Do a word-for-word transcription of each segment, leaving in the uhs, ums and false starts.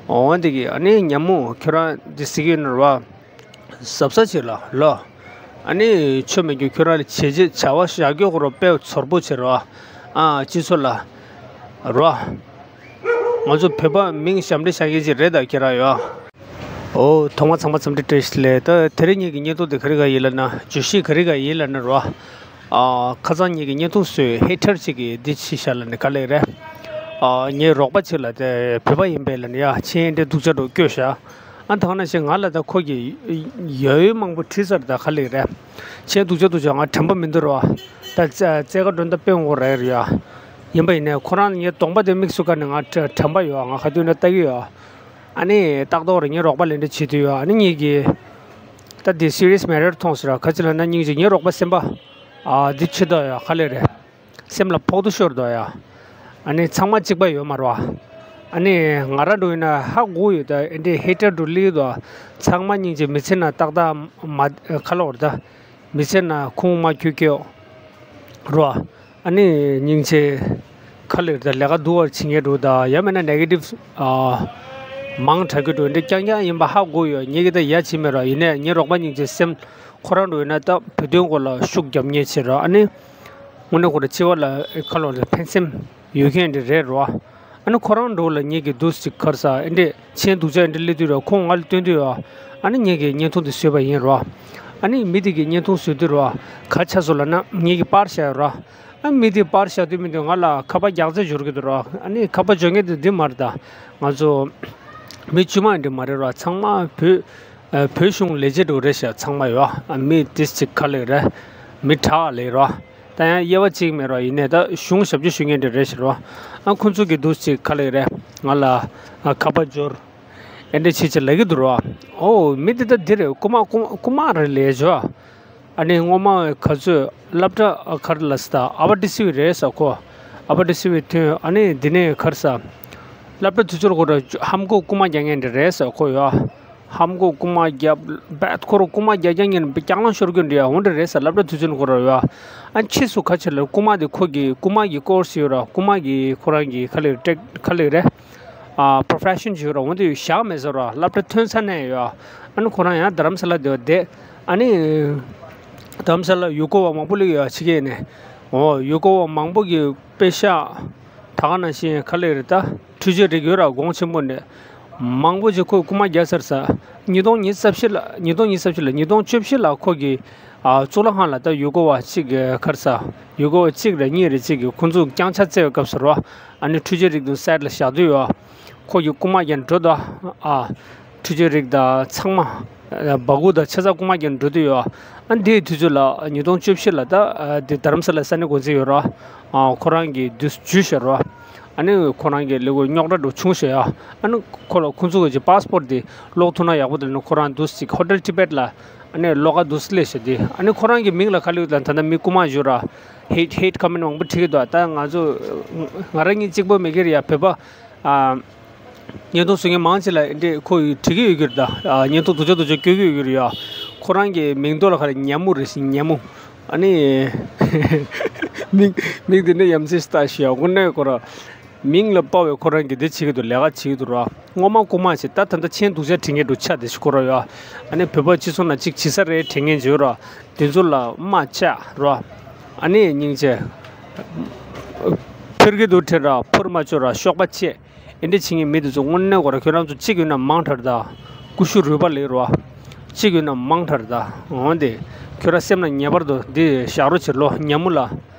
འོ་འདི་གི་ཨ་ནི་ཉམས་མོ་ཁྱོད་རང་འདི་སྲིད་ཀྱི་ཡོད་ན་རོ། གཟབ་གཟབ་བྱེད་ལ་ལོ། ཨ་ནི་ཆོ་མེད་རྒྱུ་ཁྱོད་རང་ལ་བྱེད་བྱེད་བྱ་བ་བཞག་རྒྱུ་ཁོ་རོ་དཔེ་ཚོར་པོ་བྱེད་རོ། ཨ་སྤྱི་ཚོགས་ལ་རོ། ང་ཚོ་བོད་པ་མིང་ཞབས་འདྲེན་བྱ་མཁན་ཅིག་རེད་ད་ཁྱེད་རང་ཡོ། ཨོ་ཐོག་མ་ཚང་མ་འཚམས་འདྲི་བཀྲ་ཤིས་བདེ་ལེགས། ད་དེ་རིང་ངེད་ཀྱི་བརྙན་ཐུང་འདི་ག་རེ་ག་ཡིན་ལབ་ན་བརྗོད་གཞི་ག་རེ་ག་ཡིན་ལབ་ན་རོ། ཨ་ཁ་སང་ངེད་ཀྱི་བརྙན་ཐུང་བཟོས་ཧེ་ཊར་ཅིག་གིས་འདི་ཕྱི་བཞག་ལབ་ནས་ག་ལེགས་རེད། ཨ་ངའི་རོགས་པ་ཅིག་ལ་དེ་བོད་པ་ཡིན་པས་ལབ་ནས་ཡ་མཆན་འདི་སྡུག་ཅག་འགྲོ་བཀོད་བཞག་ཨ་ད་ག་ནང་བཞིན་ང་ལ་ད་ཁོ་གིས་ཡ་ཡོད་མང་པོ་བྲིས་ཚར་ད་ག་ལེགས་རེད། མཆན་སྡུག་ཅག་སྡུག་ཅག་ང་དྲན་པ་མི་འདུག་རོ། ད་རྩེ་རྩེ་དགའ་སྒྲོན་ད་དཔེ་འོང་རེད་ཡ། ཡིན་པ་ཡིན་ནས་ཁོ་རང་ངའི་གདོང་པ་དེ་དམིགས་སུ་བཀར་ནས་ང་དྲ་དྲན་པ་ཡོད་ང་ག་དུས་ན་ལྟ་གི་ཡོད། ཨ་ནི་ཏག་ཏོག་རེད་ངའི་རོགས་པ་ལེན་འདྲ་བྱེད་དུས་ཡོད་ཨ་ནི་ངེད་ཀྱིས་ད་དེ་སི་རི་ཡས་མེ་ཊར་མཐོང་ཟེར་ར་ག་ཅི་ལབ་ན་སྙིང་རྗེ་ངའི་རོགས་པ་སེམས་པ་ཨ་འདི་ཆེ་དོ་ཡོད་ག་ལེ་རེད། སེམས་ལ་ཕོག་ཐུག་ཤོར་དོ་ཡ། ཨ་ནི་ཚང་མ་གཅིག་པ་ཡོད་མ་རེད་བ། ཨ་ནི་ང་རང་འགྲོ་ཡིན་ན་ཧ་གོ་ཡོད་ད་ཨེ་འདྲའི་ཧེ་ཊར་འགྲོ་སླེབས་དོ། ཚང་མ་སྙིང་རྗེ་མི་ཚེ་ན་ཏག་ཏག་མ་ཁ་ལོ་རེད་ད། མི་ཚེ་ན་ཁུངས་མ་འཁྱོལ་འཁྱོལ་རོ། ཨ་ནི་སྙིང་རྗེ་ཁ་ལེར་ད་ལས་ཀ་སྡུག་པར་བྱེད་མཁན་འགྲོ་ད་ཡང་མིན་ན་ནེ་གེ་ཊིབ་ཨ་མང་དྲགས་ཀྱི་འགྲོ་འདི་རྐྱང་རྐྱང་ཡིན་པ་ཧ་གོ་ཡོད་ངེད་ཀྱི་ད་ཡ་བྱེད་མེད་རོ་ཡིན་ནའི་ངའི་རོགས་པ་སྙིང་རྗེ་སེམས་ཁོ་རང་འགྲོ་ཡོད་ན་ད་བོད་དོན་སྐོར་ལ་ཤུགས་རྒྱབ་མཁན་བྱེད་རོ་ཨ་ནི། དངོས་གནས་ཁོ་རང་འཆི་བ་ལ་ཁ་ལོ་ལ་ཕན་སེམས་ཡོད་མཁན་འདི་རེད་རོ། ཨ་ནི་ཁོ་རང་འགྲོ་ལ་ངེད་ཀྱི་འདུག་ཅིག་ཁར་ས་ཨེ་འདྲས་མཆན་སྡུག་ཅག་ཨེ་འདྲས་སླེབས་དུས་རོ་ཁོང་ང་ལ་སྟོན་དུས་རོ། ཨ་ནི་ངེད་ཀྱི་བརྙན་ཐུང་འདི་བཟོས་པ་ཡིན་རོ། ཨ་ནི་མི་དེ་གི་བརྙན་ཐུང་བཟོས་དུས་རོ་ག་ཆ་བཟོ་ལ་ན་ངེད་ཀྱི་པར་བཞག་ཡོད་རོ། ཨ་མི་དེ་པར་བཞག་དུས་མི་དེ་ང་ལ་ཁ་པར་རྒྱག་རྩེ་འབྱོར་གི་འདུག་རོ། ཨ་ནི་ཁ་པར་འབྱོར་མཁན་དེ་འདི་མ་རེད་ད། ང་ཚོ་མི་དཀྱུས་མ་ཨེ་འདྲས་མ་རེད་རོ་ཚང་མ་བོད། ཨ་བོད་གཞུང་ལས་བྱེད་འགྲོ་རེད་ཤག་ཚང་མ་ཡོད་ཨ་མི་ཏིས་ཅིག་ཁ་ལེ་རེད། མི་དྲག་ལེ་རོ། ད་ཡང་དབྱེ་བ་གཅིག་མེད་རོ་ཡིན་ནས་ད་གཞུང་ཞབས་ཕྱི་ཞུ་མཁན་དེ་རེད་ཤག་རོ། ཨ་ཁོ་ཚོ་གི་འདུག་ཅིག་ཁ་ལེ་རེད་ང་ལ་ཨ་ཁ་པར་འབྱོར། ཨེ་འདྲས་བྱེད་ཅིག་ལབ་ཀྱི་འདུག་རོ། ཨོ་མི་དེ་ད་འདི་རེད་རྐུ་མ་རྐུ་མ་རྐུ་མ་རེད་ལས་ཇོ། ཨ་ནི་སྔོན་མ་ག་ཚོད་སློབ་གྲྭ་ཨ་ག་རེ་ལ་སི་ད་ཨ་བ་ཏི་སི་བི་རེད་ས་ཁོ། ཨ་བ་ཏི་སི་བི་ཐོན་ཨ་ནི་འདི་ནས་ག་རེ་ས། སློབ་གྲྭ་དུས་ཚོད་ཁོ་ར་ཧམ་གོ་རྐུ་མ་རྒྱག་མཁན་འདྲ་རེད་ས་ཁོ་ཡོ། ཧམ་གོ་རྐུ་མ་རྒྱབ་བད་ཁོ་ར་རྐུ་མ་རྒྱག་རྒྱག་མཁན་རྐྱང་ལང་ཤོར་རྒྱུ་འདྲ་ཡ་འོ་འདྲ་རེད་ས་སློབ་གྲྭ་དུས་ཚོད་ཁོ་ར་ཡོ། ཨ་ཕྱིས་སུ་ཁ་ཆེ་ལ་རྐུ་མ་དེ་ཁོ་གི་རྐུ་མ་གི་ཀོར་སི་ཡོད་ར་རྐུ་མ་གི་ཁོ་རང་གི་ཁ་ལེ་ཊེག་ཁ་ལེ་རེད། ཨ་པྲོ་ཕེ་ཤན་ཅིག་ཡོད་ར་འོ་དེ་བཞག་མེད་ཟེར་ར་སློབ་གྲྭ་ཐོན་ས་ནས་ཡོད། ཨ་ནི་ཁོ་རང་ཡང་རྡ་རམ་ས་ལ་དེ་བསྡད། ཨ་ནི་རྡ་རམ་ས་ལ་ཡུལ་སྐོར་བ་མང་པོ་སླེབས་ཡོད་ཕྱི་རྒྱལ་ནས། འོ་ཡུལ་སྐོར་བ་མང་པོ་གི་དཔེ་ཤག་ད་ག་ནང་བཞིན་ག་ལེ་རེད་ད་འཕྲུལ་ཆས་རིགས་ཡོད་ར་གོང་ཆེན་པོ་ནས། མང་པོ་ཅིག་ཁོས་རྐུ་མ་རྒྱག་ཚར་ས། ཉིས་སྟོང་ཉི་ཤུ་རྩ་བཞི་ལ་ཉིས་སྟོང་ཉི་ཤུ་རྩ་བཞི་ལ་ཉིས་སྟོང་བཅུ་བཞི་ལ་ཁོ་གི་ཨ་གཙུག་ལག་ཁང་ལ་ད་ཡུལ་སྐོར་བ་གཅིག་གི་ག་རེ་ཟ། ཡུལ་སྐོར་བ་གཅིག་རེད་གཉིས་རེད་གཅིག་གི་ཁོ་ཚོ་རྐྱང་ཆ་བཙལ་བའི་སྐབས་སུ་རོ། ཨ་ནི་འཕྲུལ་ཆས་རིགས་དང་སའེ་ཊི་ལ་བཞག་དུས་ཡོ། ཁོ་གི་རྐུ་མ་རྒྱག་འགྲོ་ད། ཨ་འཕྲུལ་ཆས་རིགས་དང་ཚང་མ་སྦ་ཁུག་དང་ཆ་ཚང་རྐུ་མ་རྒྱག་འགྲོ་དུས་ཡོ། ཨ་འདིའི་དུས་ཚོད་ལ་ཉིས་སྟོང་བཅུ་བཞི་ལ་ད་ཨ་འདི་རྡ་རམ་ས་ལ་ས་གནས་འགོ་འཛིན་ཡོད་རོ། ཨ་ཁོ་རང་གི་དུས་ཇུས་བཤད་རོ། ཨ་ནི་ཁོ་རང་གི་ལས་ཁུངས་རྙོག་དྲ་འགྲོ་བྱུང་ཞེས་ཡ། ཨ་ནི་ཁོ་ལ་ཁོ་ཚོ་གི་པཱ་སི་པོར་ཊི་དེ་ལོག་ཐུབ་ན་ཡག་པོ་དེ་ལ་ནི་ཁོ་རང་འདུག་ཅིག་ཧོ་ཊེལ་ཊི་བེཊ་ལ་ཨ་ནི་ལོག་ག་འདུག་སླེབས་ཤག་དེ་ཨ་ནི་ཁོ་རང་གི་མིང་ལ་ཁ་ལུད་ལ་ད་ལྟ་མི་རྐུ་མ་བཞུ་ར་ཧེ་ཊི་ཧེ་ཊི་ཀོ་མེན་ཊི་མང་པོ་བྲིས་ཀྱི་འདུག་ད་ང་ཚོ་ང་རང་གཉིས་གཅིག་པོ་མེད་ཀྱི་རེད་ཡ་བོད་པ་ཨ་བརྙན་ཐུང་བཟོ་མཁན་མང་ཆེ་ལ་འདི་ཁོ་ཡི་བྲིས་ཀྱི་ཡོད་ཀྱི་རེད་ད་ཨ་བརྙན་ཐུང་སྡུག་ཅག་སྡུག་ཅག་བཀོད་ཀྱི་ཡོད་ཀྱི་རེད་ཡ། ཁོ་རང་གི་མིང་ཐོག་ལ་ཁ་ལ་ཉ་མོ་རེད་ཤི་ཉ་མོ། ཨ་ནི་མིང་མིང་དེ་འདྲ་ཡ་མཚན་ཞིག་བཏགས་ཤིག་ཡ། དངོས་གནས་ཁོ་ར་མིང་ལ་དཔའ་བའི་ཁོ་རང་གི་འདི་བྱེད་ཀྱི་འདུག་ལས་ཀ་བྱེད་ཀྱི་འདུག་ར། སྔོན་མ་རྐུ་མ་བྱེད་ད་ད་ལྟ་མཆན་སྡུག་ཅག་བྲིས་མཁན་འདུག་ཆ་དེ་ཞིག་ཁོ་ར་ཡ། ཨ་ནི་བོད་པ་སྤྱི་ཚོགས་ནང་གཅིག་བྱེད་ས་རེད་དྲན་མཁན་བྱོས་ར། དེ་ཚོ་ལ་མ་ཆགས་ར། ཨ་ནི་སྙིང་རྗེ། ཕུར་གི་འདུག་དྲན་ར་ཕུར་མ་ཆོག་ར་ཤོག་པ་ཆད། ཨེ་འདྲ་བྱེད་མཁན་མི་དེ་ཚོ་དངོས་གནས་ཁོ་ར་ཁྱོད་རང་ཚོ་གཅིག་ཡོད་ན་མང་དྲགས་ད། ཀུ་ཤུ་རུས་པ་ལེགས་རོ། གཅིག་ཡོད་ན་མང་དྲགས་ད། འོན་ཏེ་ཁྱོད་ར་སེམས་ལ་ངེས་པར་དུ་འདི་བཞག་རོགས་བྱེད་ལོ་ཉ་མོ་ལ།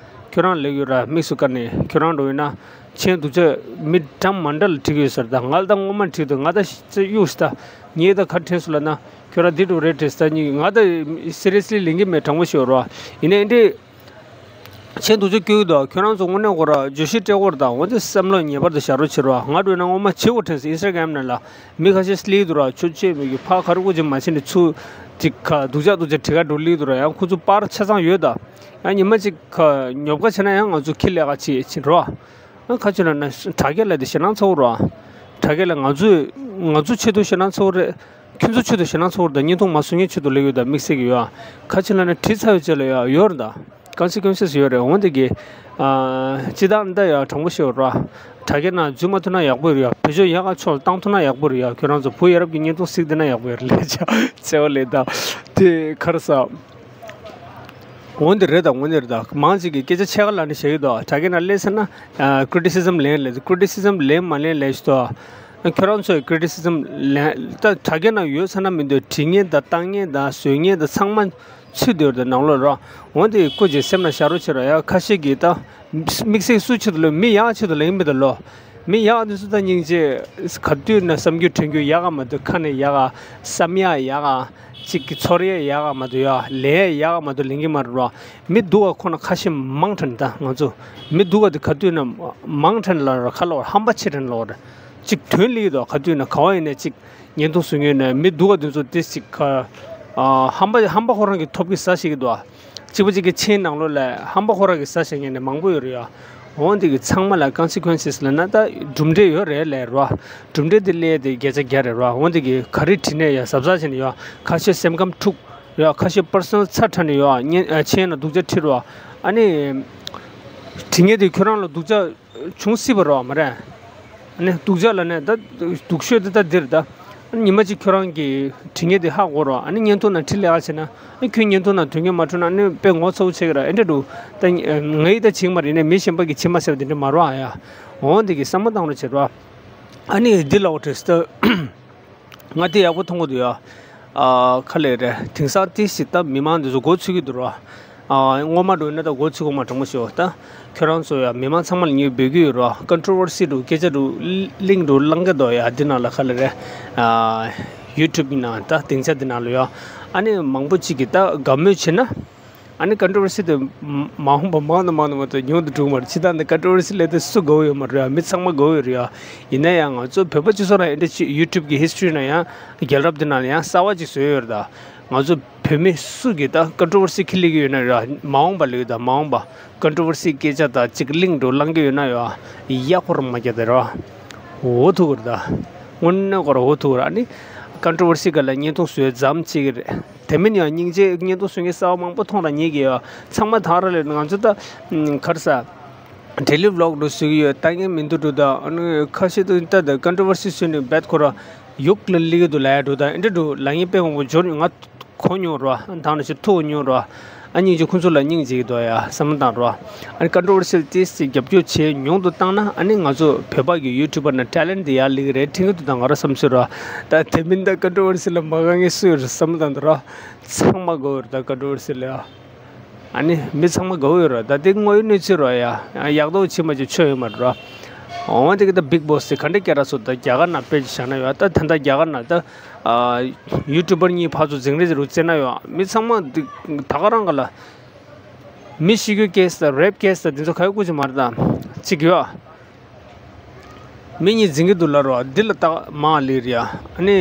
ཁྱོད་རང་ལེགས་ཡོད་ར་དམིགས་སུ་བཀར་ནས་ཁྱོད་རང་འགྲོ་ཡོད་ན་མཆན་སྡུག་ཅག་མི་འདྲ་མ་འདྲ་ལ་བྲིས་ཡོད་ཟེར་ད་ང་ལ་ད་སྔོན་མ་བྲིས་འདུག་ང་ད་གཡུག་ཟེར་ད་ངས་ད་ག་དྲན་སོང་ལབ་ན་ཁྱོད་ར་འདི་འགྲོ་རེད་དྲན་ཟེར་ད་གཉིས་ང་ད་སི་རི་ཡས་ལི་ལེན་གི་མེད་དྲང་པོ་ཤོད་རོ། ཡིན་ནའི་འདི། མཆན་སྡུག་ཅག་བཀོད་འདུག་ཁྱོད་རང་ཚོ་དངོས་གནས་ཁོ་ར་བརྗོད་གཞི་སྤྲད་སྐོར་དང་འོ་དེ་བསམ་བློ་ངེས་པར་དུ་བཞག་རོགས་བྱེད་རོགས། ང་འགྲོ་ན་སྔོན་མ་བྱེད་དགོས་དྲན་སོང་ཨིན་སི་ཊ་གྷ་རམ་ནང་ལ་མི་ཁ་ཤས་སླེབས་འདུག་ར་ཆོས་བྱེད་མི་གི་ཕ་ག་རེ་དགོས་ཀྱི་མ་བྱེད་ནས་ཚུར་ཅིག་ཁ་སྡུག་ཅག་སྡུག་ཅག་བྲིས་ཁ་འགྲོ་སླེབས་འདུག་ར་ཡང་ཁོ་ཚོ་པར་ཆ་ཚང་ཡོད་ད། ཡང་ཉི་མ་ཅིག་ཁ་ཉོབ་ཁ་བྱས་ན་ཡང་ང་ཚོ་ཁྱི་ལས་ཀ་བྱེད་བྱེད་རོགས། ཁ་ཆུ་ན་ན་དྲ་རྒྱ་ལ་དེ་ཞེད་སྣང་ཚ་བོ་ར། དྲ་རྒྱ་ལ་ང་ཚོས་ང་ཚོ་ཆེད་དུ་ཞེད་སྣང་ཚ་བོ་རེད། ཁྱོད་ཚོ་ཆེད་དུ་ཞེད་སྣང་ཚ་བོ་རེད་ད་བརྙན་ཐུང་མ་བཟོ་མཁན་ཆེད་དུ་ལས་ཡོད་ད་དམིགས་བསལ་གྱི་ཡོད་ཨ། ཁ་ཆུ་ན་ན་བྲིས་ཚར་བའི་རྗེས་ལ་ཡོད་ཡོད་རེད་ད། ཀོན་སི་ཀུན་སི་ཡོད་རེད་འོན་ཏེ་གི། ཨ། སྤྱིར་བཏང་ད་ཡ་དྲང་པོ་བཤད་ར། དྲ་རྒྱ་ནང་འཛུལ་མ་ཐུབ་ན་ཡག་པོ་རེད་ཡ། བེད་སྤྱོད་ཡག་ག་ཕྱོགས་ལ་བཏང་ཐུབ་ན་ཡག་པོ་རེད་ཡ། ཁྱོད་རང་ཚོ་བུ་ཡ་རབས་ཀྱི་བརྙན་ཐུང་གཟིགས་བསྡད་ན་ཡག་པོ་རེད་ལས་བྱ་བརྩེ་བ་ལས་ད་དེ་ག་རེ་ཟ། འོན་ཏེ་རེད་ད། འོན་ཏེ་རེད་ད། མང་ཅིག་གིས་སྐད་ཆ་ཕྱེད་ཀ་ལབ་ནས་བཤད་ཀྱི་འདུག་དྲ་རྒྱ་ནང་སླེབས་ཟེར་ན་ཨ། ཀི་རི་ཊི་སི་ཛམ་ལེན་ལས། ཀི་རི་ཊི་སི་ཛམ་ལེན་མ་ལེན་ལས་ཞུ་དོ། ཁྱོད་རང་ཚོས་ཀི་རི་ཊི་སི་ཛམ་ལེན་ད་དྲ་རྒྱ་ནང་ཡོད་ཚ་ན་མི་འདོད་བྲིས་མཁན་དང་བཏང་མཁན་དང་བཟོས་མཁན་དང་ཚང་མ་ཚུད་དེ་ཡོད་རེད་ནང་ལོགས་ར། འོན་ཏེ་སྐུ་མཁྱེན་སེམས་ལ་བཞག་རོགས་བྱེད་རོགས་ཡ། ཁ་ཤས་ཀྱིས་ད་དམིགས་བསལ་སུ་ཆེད་དུ་ལོ། མི་ཡག་ཆེད་དུ་ལེན་མི་ད་ལོ། མི་ཡག་དེ་ཚོ་ད་སྙིང་རྗེ། ག་དུས་ན་བསམ་རྒྱུ་དྲན་རྒྱུ་ཡག་ག་མ་གཏོགས་ཁ་ནས་ཡག་ག་བསམ་ཡག་ཡག་ག་ཅིག་གི་ཚོར་ཡག་ཡག་ག་མ་གཏོགས་ཡ་ལེན་ཡག་ཡག་ག་མ་གཏོགས་ལེན་གི་མ་རེད་ར། མི་སྡུག་ག་ཁོ་ན་ཁ་ཤས་མང་དྲགས་ནི་ད་ང་ཚོ་མི་སྡུག་ག་དེ་ག་དུས་ན་མང་དྲགས་ནི་ལ་ར། ཁ་ལོ་ཧམ་པ་ཆེ་དྲགས་ནི་ལོ་ར། ཅིག་དོན་ལེགས་འདུག་ག་དུས་ན་ག་བ་ཡིན་ནའི་ཅིག་བརྙན་ཐུང་བཟོ་མཁན་ནས་མི་སྡུག་ག་དེ་ཚོ་དེ་ཅིག་ག་ཨ། ཧམ་པ་ཧམ་པ་ཁོ་རང་གི་ཐོབ་གི་ཟ་ཤེས་ཀྱི་འདུག་ཨ། གཅིག་པ་གཅིག་གི་མཆན་ནང་ལོགས་ལ་ཧམ་པ་ཁོ་རང་གི་ཟ་ཤེས་མཁན་ནི་མང་པོ་ཡོད་རེད་ཡ། འོན་ཏེ་གི་ཚང་མ་ལ་ཀོན་སི་ཀུན་སི་ལབ་ན་ད་གྲུབ་འབྲས་ཡོད་རེད་ལས་ར། གྲུབ་འབྲས་དེ་སླེབས་དེ་བརྒྱ་ཆ་བརྒྱ་རེད་ར། འོན་ཏེ་གི་ག་རེ་བྲིས་ནས་ཡ་གཟབ་གཟབ་བྱས་ནས་ཡ། ཁ་ཤས་སེམས་ཁམས་འཁྲུག་ཡ། ཁ་ཤས་པར་སོ་ནལ་ཚ་དྲགས་ནས་ཡ། མཆན་ན་སྡུག་ཅག་བྲིས་ར། ཨ་ནི་བྲིས་མཁན་དེ་ཁྱོད་རང་ལ་སྡུག་ཅག་བྱུང་སྲིད་པ་རེད་བ། མ་རེད། ཨ་ནི་སྡུག་ཅག་ལབ་ནས་ད་སྡུག་ཤོས་དེ་ད་འདིར་ད། ཨ་ནི་ཉི་མ་གཅིག་ཁྱོད་རང་གི་བྲིས་མཁན་དེ་ཧ་གོ་རོགས། ཨ་ནི་བརྙན་ཐུང་ནང་བྲིས་ལེ་ཨ་བྱས་ན། ཨ་ནི་ཁྱོད་བརྙན་ཐུང་ནང་དོན་གཉེར་མ་འཁྲུག་ན་ཨ་ནི་དཔེ་ངོ་ཚ་པོ་ཆགས་ཀྱི་ར། ཨེ་འདྲ་འདུག་ད་ངའི་ད་བྱིངས་མ་རེད་ནས་མི་གཞན་པ་གི་བྱིངས་མ་ཟེར་བ་དེ་འདྲ་མ་རེད་བ་ཡ། འོན་ཏེ་གི་བསམ་བློ་བཏང་རོགས་བྱེད་རོགས། ཨ་ནི་འདི་ལ་འོ་བྲེས་ད། ང་དེ་ཡག་པོ་མཐོང་གི་འདུག་ཡ། ཨ། ག་ལེ་རེད། དེང་སང་ཏི་ཞིག་ད་མི་མང་འདི་ཚོ་མགོ་ཚོས་ཀྱི་འདུག་ར། ཨ། སྔོན་མ་འདྲ་ན་ད་མགོ་ཚོས་གོ་མ་དྲང་མོ་ཤོད་ད། ཁྱོད་རང་ཚོ་ཡ་མི་མང་ཚང་མ་ལ་ངས་འབོད་ཀྱི་ཡོད་ར། ཀོན་ཊོ་ཝར་སི་འདྲ་སྐད་ཆ་འདྲ་གླེང་འདྲ་ལངས་ཀྱི་འདུག་ཡ། འདི་ནང་ལ་ག་ལེ་རེད། ཨ། ཡུ་ཊུབ་ནང་ད་སྡིངས་ཆ་འདི་ནང་ལ་ཡ། ཨ་ནི་མང་པོ་ཅིག་གིས་ད་དགའ་མོས་བྱེད་ན། ཨ་ནི་ཀོན་ཊོ་ཝར་སི་དེ་མ་འོངས་པ་མང་དུ་མང་དུ་མང་དུ་ཉུང་དུ་འགྲོ་གི་མ་རེད། ཕྱི་ཐང་དུ་ཀོན་ཊོ་ཝར་སི་སླེབས་དུས་སུ་དགའ་བོ་ཡོད་མ་རེད་ཡ། མི་ཚང་མ་དགའ་བོ་ཡོད་རེད་ཡ། ཡིན་ན་ཡང་ང་ཚོ་བོད་པ་སྤྱི་ཚོགས་ནང་ཨེ་འདྲ་ཅིག་ཡུ་ཊུབ་ཀྱི་ཧི་སི་ཊོ་རི་ནང་ཡང་རྒྱལ་རབས་འདི་ནང་ལ་ཡང་གསར་བ་ཅིག་བཟོས་ཡོད་རེད་ད། ང་ཚོ་བོད་མི་སུ་གིས་ད་ཀོན་ཊོ་ཝར་སི་ཁྱི་ལས་ཀྱི་ཡོད་ན་ར། མ་འོངས་པ་ལས་ད་མ་འོངས་པ་ཀོན་ཊོ་ཝར་སི་སྐད་ཆ་ད་ཅིག་གླེང་འདྲ་ལངས་ཀྱི་ཡོད་ན་ཡ། ཡ་ཁོ་རང་མ་རྒྱག་དེ་ར། འོ་ཐུག་གི་རེད་ད། དངོས་གནས་ཁོ་རང་འོ་ཐུག་གི་རེད། ཨ་ནི་ཀོན་ཊོ་ཝར་སི་སྒང་ལ་བརྙན་ཐུང་བཟོས་མཚམས་བཅད་ཀྱི་རེད། དེ་མིན་ཡང་སྙིང་རྗེ། བརྙན་ཐུང་བཟོ་མཁན་གསར་པ་མང་པོ་མཐོང་ར། ངེད་ཀྱི་ཡ་ཚང་མ་དག་ར་ལས། ང་ཚོ་ད་ག་རེ་ཟ། ཌེ་ལི་བི་ལོག་འདྲ་བཟོ་གི་ཡོད། ལྟ་མཁན་མི་འདུག་འདྲ་ད། ཨ་ནི་ཁ་ཤས་དུ་ད་ད་ཀོན་ཊོ་ཝར་སི་བཟོས་ནས་རྦད་ཁོ་ར་ཡུག་ལ་སླེབས་ཀྱི་འདུག་ལབ་ཡ་འདྲ་ད། ཨེ་འདྲ་འདྲ་ལབ་མཁན་དཔེ་མང་པོ་འབྱོར། ང་གོ་མྱོང་ར། ད་ནང་བཞིན་ཐུག་མྱོང་ར། ཨ་སྙིང་རྗེ། ཁོང་ཚོ་ལ་སྙིང་རྗེ་གི་འདུག་ཡ། བསམ་བློ་བཏང་ར། ཨ་ནི་ཀོན་ཊོ་ཝར་སི་ཏོག་ཙམ་རྒྱབ་སྐྱོར་བྱས་ཉུང་དུ་བཏང་ན། ཨ་ནི་ང་ཚོ་བོད་པ་གི་ཡུ་ཊུབ་པར་ནང་ཊེ་ལེན་ཊི་དེ་ཡར་སླེབས་ཀྱི་རེད། དྲན་གྱི་འདུག་ད་ང་ར་བསམ་ཚུལ་ར། ད་དེ་མིན་ད་ཀོན་ཊོ་ཝར་སི་ལ་མ་དགའ་མཁན་སུ་ཡོད་རེད། བསམ་བློ་བཏང་དུས་ར། ཚང་མ་དགའ་བོ་ཡོད་རེད་ད་ཀོན་ཊོ་ཝར་སི་ལ་ཡ། ཨ་ནི་མི་ཚང་མ་དགའ་བོ་ཡོད་ར། ད་དེ་དངོས་ཡོད་གནས་ཚུལ་ར་ཡ། ཡག་ཐོག་ཕྱིན་མ་ཕྱིན་ཆོ་ཡོད་མ་རེད་ར། འོ་དེ་གི་ད་བིག་བོ་སི་དེ་ག་འདྲ་སྐད་གྲགས་སོང་ད། རྒྱ་གར་ནང་དཔེ་ཅིག་བཞག་ན་ཡ། ད་ད་ལྟ་རྒྱ་གར་ནང་ད། ཨ། ཡུ་ཊུབ་པར་གཉིས་ཕར་ཚུར་འཛིང་རེས་རུ་རྩེ་ན་ཡོད། མི་ཚང་མ་འདི་ད་ག་རང་ག་ལ། མི་ཤི་རྒྱུ་ཀེ་སི་དང་རེབ་ཀེ་སི་དང་འདི་ཚོ་ག་ཡོད་སྐུ་ཅི་མ་རེད་ད། གཅིག་ཡོད། མི་གཉིས་འཛིང་གི་འདུག་ལབ་རོགས། འདི་ལ་ད་མང་ལེ་རེད་ཡ། ཨ་ནི་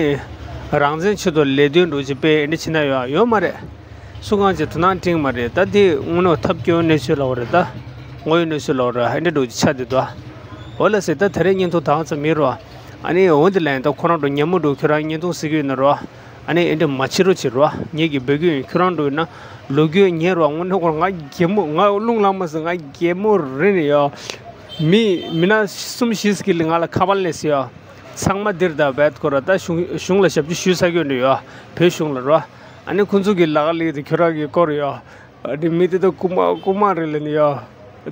རང་བཙན་ཆེད་དུ་ལས་དོན་འགྲོ་ཅིག་དཔེ་འདི་བྱེད་ན་ཡོད་ཡོད་མ་རེད། སུ་གང་ཅིག་དོ་སྣང་སྤྲིང་མ་རེད། ད་འདི་དངོས་གནས་ཐབས་སྐྱོ་གནས་ཚུལ་ལབ་པ་རེད་ད། དངོས་ཡོད་གནས་ཚུལ་ལབ་པ་རེད། ཨ་འདྲ་འགྲོ་ཅིག་ཆགས་བསྡད་འདུག་འོ་ལགས་སེ། ད་དེ་རིང་བརྙན་ཐུང་ད་ག་ཚོད་མིན་རོ། ཨ་ནི་འོ་འདི་ལ་ཡང་ད་ཁོ་རང་འགྲོ་ཉན་མོ་འགྲོ་ཁྱོད་རང་བརྙན་ཐུང་གཟིགས་ཀྱི་ཡོད་ན་རོ། ཨ་ནི་ཨེ་འདྲ་མ་བྱེད་རོགས་བྱེད་རོ། ངེད་ཀྱིས་འབོད་ཀྱི་ཡོད། ཁྱོད་རང་འགྲོ་ཡོད་ན་ལོ་རྒྱུས་ཉན་རོགས། དངོས་གནས་ཁོ་ང་རྒན་མོ། ང་རླུང་ལངས་མ་སོང་། ང་རྒན་མོ་རེད་ནས་ཡོ། མི་མི་ན་གསུམ་བཞི་ཟིག་གིས་ང་ལ་ཁ་པར་སླེབས་སོང་ཡོ། ཚང་མ་འདིར་ད་བད་ཁོ་ར་ད་གཞུང་གཞུང་ལ་ཞབས་ཕྱི་ཞུས་ཚར་གྱི་ཡོད་འདྲ་ཡོ། བོད་གཞུང་ལ་རོ། ཨ་ནི་ཁོ་ཚོ་གིས་ལག་ལེགས་དེ་ཁྱོད་རང་གི་སྐོར་ཡོ། ཨ་ནི་མི་དེ་ད་རྐུ་མ་རྐུ་མ་རེད་ལབ་ནས་ཡོ།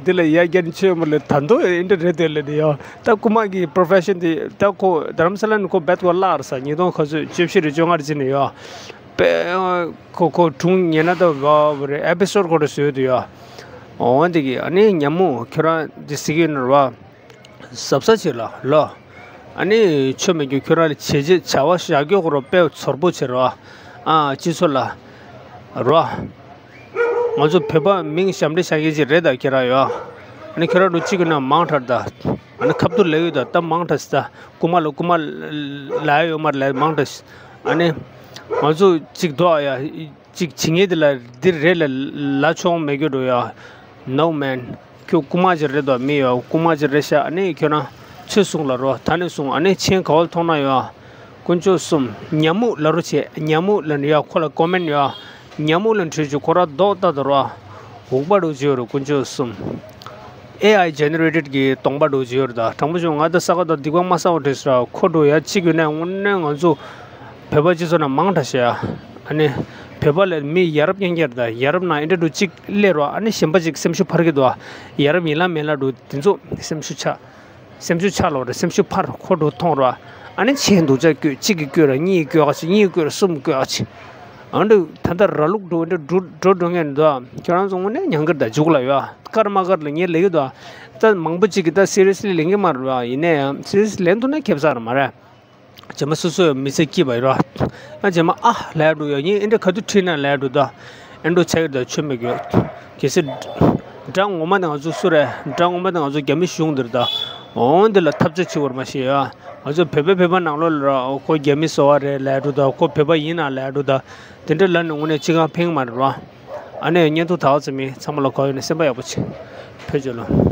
འདི་ལ་ཡ་རྒྱན་ཆོས་མ་ལས་ད་འདོད་ཨེ་འདྲ་རེད་དེ་ལབ་ནས་ཡོ། ད་རྐུ་མ་གི་པོ་རོ་ཕེ་ཤན་དེ་ད་ཁོ་རྡ་རམ་ས་ལ་ནས་ཁོ་བད་ཁོ་བརླག་རེད་ས། ཉིས་སྟོང་ག་ཚོད་བཅུ་བཞི་རེད་བཅོ་ལྔ་རེད་ཅི་ནས་ཡོ། པེ་ཁོ་ཁོ་སྒྲུང་ཉན་ན་ད་བ་བ་རེད། ཨེ་པི་སོ་ཌི་ཁོ་རེ་བཟོས་འདུག་ཡོ། འོ་འདི་གི་ཨ་ནི་ཉམས་མོ་ཁྱོད་རང་འདི་གཟིགས་ཡོད་ན་ར་བ། གཟབ་གཟབ་བྱེད་ལ་ལོ། ཨ་ནི་ཆོ་མེད་རྒྱུ་ཁྱོད་རང་ལ་བྱས་རྗེས་བྱ་བ་བཞག་རྒྱུ་ཁོ་ར་དཔེ་ཚོར་པོ་བྱེད་ར་བ། ཨ་སྤྱི་ཚོགས་ལ་ར་བ། ང་ཚོ་བོད་པ་མིང་ཞབས་འདྲེན་བཞག་མཁན་ཅིག་རེད་ད་ཁྱེད་རང་ཡོ། ཨ་ནི་ཁྱོད་རང་འགྲོ་གཅིག་གི་ནང་མང་དྲགས་ད། ཨ་ནི་ཁ་ཐུག་ལབ་ཡོད་ད། ད་མང་དྲགས་ད། རྐུ་མ་ལ་རྐུ་མ་ལབ་ཡོད་མ་རེད་ལབ་མང་དྲགས། ཨ་ནི་ང་ཚོ་གཅིག་རྡོག་ཡ། གཅིག་བྱེད་ངེས་དེ་ལ་འདི་རེད་ལ་ལ་ཆོག་མེད་རྒྱུ་འགྲོ་ཡ། No man། ཁྱོད་རྐུ་མ་ཅིག་རེད་དོ། མི་ཡ་རྐུ་མ་ཅིག་རེད་ཤག་ཨ་ནི་ཁྱོད་རང་ཚོས་གསུངས་ལ་རོ། ད་ནས་གསུངས། ཨ་ནི་མཆན་ག་བ་ལ་མཐོང་ན་ཡོ། དཀོན་མཆོག་གསུམ། ཉ་མུག་ལ་རོ་བྱེད། ཉ་མུག་ལ་ནི་ཡ་ཁོ་ལ་ཀོ་མེན་ཡོ། ཉ་མུག་ལ་འཕྲོད་ཅིག་ཁོ་ར་རྡོག་ལྟ་དོ་རོ། འུག་པ་རུ་བྱེད་རོ། དཀོན་མཆོག་གསུམ། ཨེ་ཨའི་ཇེ་ནེ་རེ་ཊེཌ་གི་གདོང་པ་འདྲ་བོ་ཅིག་ཡོད་རེད། ད་དྲང་པོ་བྱུང་ང་ད་ས་ག་ད་སྡིག་པ་མ་བསགས་པ་བྲིས་སོ་ར། ཁོ་འདྲ་ཡ་གཅིག་ཡོད་ན་དངོས་གནས་ང་ཚོ་བོད་པ་སྤྱི་ཚོགས་ནང་མང་དྲགས་ཤག་ཡ། ཨ་ནི་བོད་པ་ལ་མི་ཡ་རབས་རྐྱང་རྐྱང་རེད། ད་ཡ་རབས་ནང་ཨེ་འདྲ་འདྲ་བོ་གཅིག་སླེབས་ར། ཨ་ནི་གཞན་པ་ཅིག་སེམས་ཤུགས་འཕར་གི་འདུག་ཡ་རབས་ཡིན་ལ་མིན་ལ་འདྲ་བོ་དེ་ཚོ་སེམས་ཤུགས་ཆག་སེམས་ཤུགས་ཆག་ལོ་རེད། སེམས་ཤུགས་འཕར་ཁོ་འདྲ་བོ་མཐོང་ར། ཨ་ནི་ཆེ་འདུག་ཅག་བསྐོས་གཅིག་གིས་བསྐོས་ར། གཉིས་ཀྱིས་བསྐོས་ཁ་ཅིག་གཉིས་ཀྱིས་བསྐོས་ར། གསུམ་བསྐོས་ཁ་ཅིག་ཨ་འདྲ་ད་ལྟ་ར་ལུག་འགྲོ་འདྲ་འགྲོ་འགྲོ་འགྲོ་མཁན་འདུག་ཁྱོད་རང་ཚོ་དངོས་གནས་ཉང་ཁིར་ད་འཇུག་ལ་ཡོད། ཀར་མ་ཀར་ལ་ངས་ལས་ཀྱི་འདུག་ད་མང་པོ་ཅིག་གིས་ད་སི་རི་ཡས་ལི་ལེན་གྱི་མ་རེད་བ། ཡིན་ན་ཡང་སི་རི་ཡས་ལི་ལེན་ཐུབ་ན་ཁེབས་ས་རེད་མ་རེད། རྗེས་མ་སོ་སོའི་མི་ཚེ་སྐྱིད་པ་ཡོད་ར། ཨ་རྗེས་མ་ཨ་ལས་འགྲོ་ཡོད། ངས་ཨེ་འདྲ་ག་དུས་ཁྲིད་ན་ལས་འགྲོ་ད། ཨེ་འགྲོ་ཆགས་ཀྱི་འདུག་ཆོས་མེད་གི་ཡོད། གལ་སྲིད་དགྲ་ངོ་མ་དེ་ང་ཚོ་སུ་རེད། དགྲ་ངོ་མ་དེ་ང་ཚོ་རྒྱ་མི་གཞུང་འདིར་ད། འོང་འདི་ལ་འཐབ་རྩོད་བྱེད་དགོས་རེད་མ་ཤེས་ཡ། ང་ཚོ་བོད་པའི་བོད་པ་ནང་ལོགས་ལ་ར་ཁོ་རྒྱ་མི་སོ་བ་རེད་ལས་འགྲོ་ད། ཁོ་བོད་པ་ཡིན་ན་ལས་འགྲོ་ད། དེ་འདྲ་ལ་ནི་དངོས་གནས་ཅི་གང་ཕན་གི་མ་རེད་བ། ཨ་ནེ་བརྙན་ཐུང་དག་ཙམ་མིན། ཚང་མ་ལ་གོ་ཡོད་ནས་སེམས་པ་ཡག་པོ་བྱེད། ཕེབས་བྱོས་ལོ།